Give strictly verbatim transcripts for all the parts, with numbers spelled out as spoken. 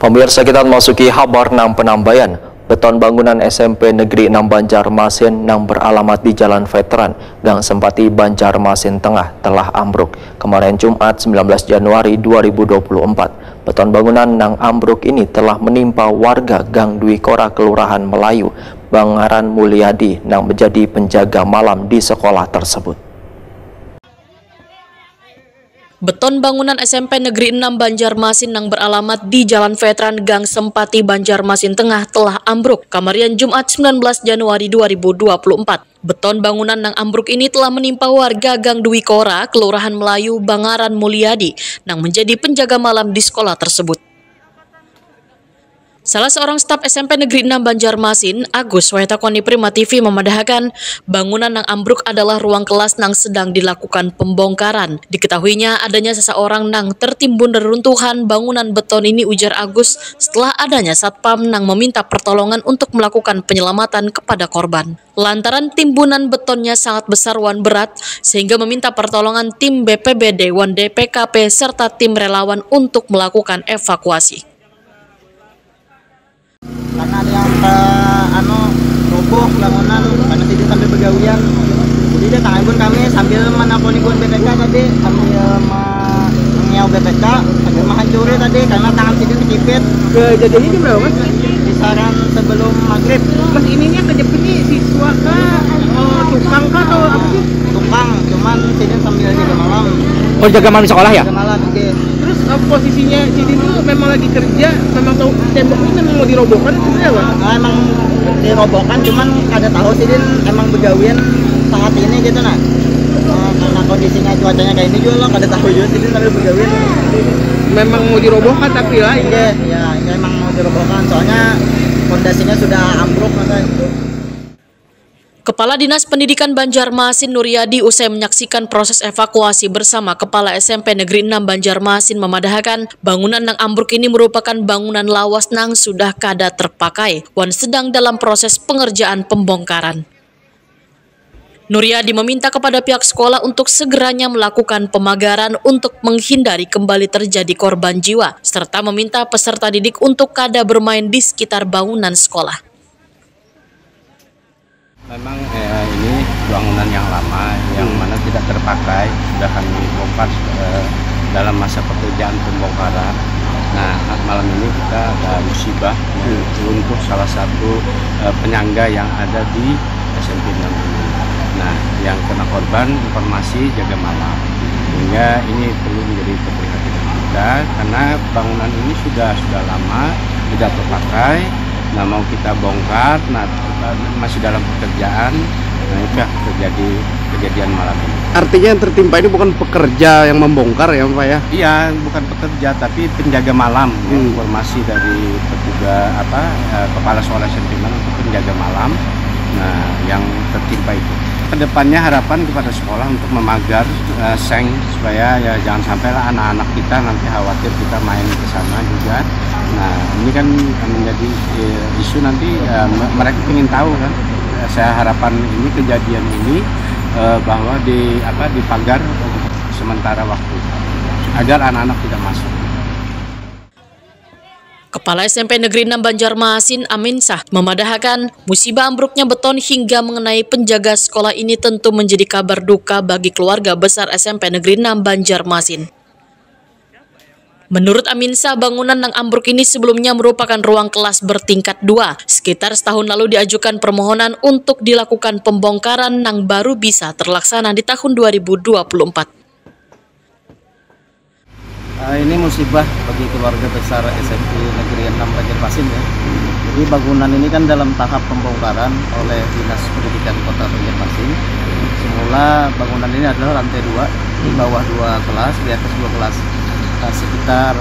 Pemirsa, kita masuki habar nang penambayan. Beton bangunan S M P Negeri enam Banjarmasin nang beralamat di Jalan Veteran, Gang Sempati, Banjarmasin Tengah telah ambruk. Kemarin Jumat, sembilan belas Januari dua ribu dua puluh empat, beton bangunan nang ambruk ini telah menimpa warga Gang Dwi Kora, Kelurahan Melayu, Bangaran Mulyadi, nang menjadi penjaga malam di sekolah tersebut. Beton bangunan S M P Negeri enam Banjarmasin nang beralamat di Jalan Veteran, Gang Sempati, Banjarmasin Tengah telah ambruk, kamarian Jumat, sembilan belas Januari dua ribu dua puluh empat. Beton bangunan nang ambruk ini telah menimpa warga Gang Dwi Kora, Kelurahan Melayu, Bangaran Mulyadi, nang menjadi penjaga malam di sekolah tersebut. Salah seorang staf S M P Negeri enam Banjarmasin, Agus, wayah takoni Prima T V, memadahakan bangunan nang ambruk adalah ruang kelas nang sedang dilakukan pembongkaran. Diketahuinya adanya seseorang nang tertimbun reruntuhan bangunan beton ini, ujar Agus, setelah adanya satpam nang meminta pertolongan untuk melakukan penyelamatan kepada korban. Lantaran timbunan betonnya sangat besar wan berat, sehingga meminta pertolongan tim B P B D wan D P K P serta tim relawan untuk melakukan evakuasi. Karena ada yang ke anu, rubuh bangunan, karena sidin sambil begawian. Jadi datang pun kami sambil menelpon ibu B P K tadi, sambil mengiau B P K, sambil menghancuri tadi karena tangan sidin terkipit. Kejadiannya jam berapa, Mas? Kisaran sebelum maghrib. Mas, ini nih kerja ini siswa kah, eh, tukang kah, atau apa sih? Tukang, cuman sidin sambil jaga malam. Oh, jaga malam di sekolah ya? Jaga malam, oke. Terus, eh, posisinya sidin tuh memang lagi kerja, memang tahu tembok ini memang mau dirobohkan, sebenarnya apa? Ah, emang dirobohkan, cuman kada tahu sidin emang begawian saat ini gitu nah. Eh, karena kondisinya cuacanya kayak ini juga loh, kada tahu juga sidin sambil begawian. Memang mau dirobohkan tapi lah, ya. Ya, ya emang mau dirobohkan, soalnya fondasinya sudah ambruk, masa. Kepala Dinas Pendidikan Banjarmasin, Nuryadi, usai menyaksikan proses evakuasi bersama Kepala S M P Negeri enam Banjarmasin, memadahakan bangunan nang ambruk ini merupakan bangunan lawas nang sudah kada terpakai wan sedang dalam proses pengerjaan pembongkaran. Nuryadi meminta kepada pihak sekolah untuk segeranya melakukan pemagaran untuk menghindari kembali terjadi korban jiwa, serta meminta peserta didik untuk kada bermain di sekitar bangunan sekolah. Memang eh, ini bangunan yang lama yang hmm. mana tidak terpakai, sudah kami bongkar eh, dalam masa pekerjaan pembongkaran. Nah, malam ini kita ada musibah hmm. untuk salah satu eh, penyangga yang ada di S M P enam ini. Nah, yang kena korban informasi jaga malam, sehingga ini perlu menjadi keprihatinan kita karena bangunan ini sudah sudah lama tidak terpakai. Nah, mau kita bongkar, nah masih dalam pekerjaan, nah itu yang terjadi kejadian malam ini. Artinya yang tertimpa ini bukan pekerja yang membongkar ya, Pak ya? Iya, bukan pekerja tapi penjaga malam. Hmm. Informasi dari petugas apa eh, kepala sekolah S M P enam itu penjaga malam. Nah, yang tertimpa itu. Kedepannya harapan kepada sekolah untuk memagar uh, seng supaya ya jangan sampailah anak-anak kita nanti khawatir kita main ke sana juga. Nah, ini kan menjadi uh, isu nanti uh, mereka ingin tahu kan. Saya harapan ini kejadian ini uh, bahwa di apa dipagar sementara waktu agar anak-anak tidak masuk. Kepala S M P Negeri enam Banjarmasin, Aminsah, memadahakan musibah ambruknya beton hingga mengenai penjaga sekolah ini tentu menjadi kabar duka bagi keluarga besar S M P Negeri enam Banjarmasin. Menurut Aminsah, bangunan yang ambruk ini sebelumnya merupakan ruang kelas bertingkat dua. Sekitar setahun lalu diajukan permohonan untuk dilakukan pembongkaran yang baru bisa terlaksana di tahun dua ribu dua puluh empat. Eh, ini musibah bagi keluarga besar S M P Negeri enam Banjarmasin ya. Jadi bangunan ini kan dalam tahap pembongkaran oleh Dinas Pendidikan Kota Banjarmasin. Semula bangunan ini adalah lantai dua, di bawah dua kelas, di atas dua kelas. Nah, sekitar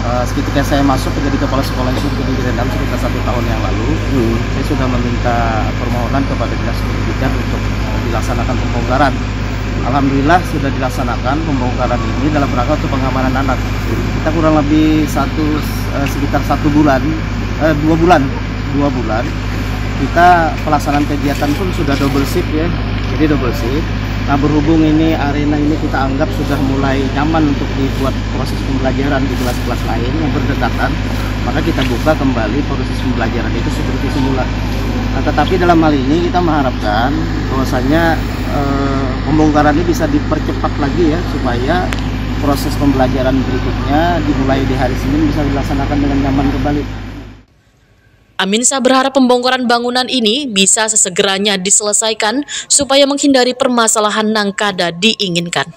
uh, seketika saya masuk menjadi kepala sekolah S M P Negeri enam sekitar satu tahun yang lalu, hmm. saya sudah meminta permohonan kepada Dinas Pendidikan untuk dilaksanakan pembongkaran. Alhamdulillah sudah dilaksanakan pembongkaran ini dalam rangka untuk pengamanan anak. Kita kurang lebih satu eh, sekitar satu bulan, eh, dua bulan, dua bulan kita pelaksanaan kegiatan pun sudah double shift ya. Jadi double shift. Nah, berhubung ini arena ini kita anggap sudah mulai nyaman untuk dibuat proses pembelajaran di kelas-kelas lain yang berdekatan, maka kita buka kembali proses pembelajaran itu seperti semula. Nah, tetapi dalam hal ini kita mengharapkan bahwasanya eh, pembongkaran ini bisa dipercepat lagi ya, supaya proses pembelajaran berikutnya dimulai di hari Senin bisa dilaksanakan dengan nyaman kembali. Aminsa berharap pembongkaran bangunan ini bisa sesegeranya diselesaikan supaya menghindari permasalahan nang kada diinginkan.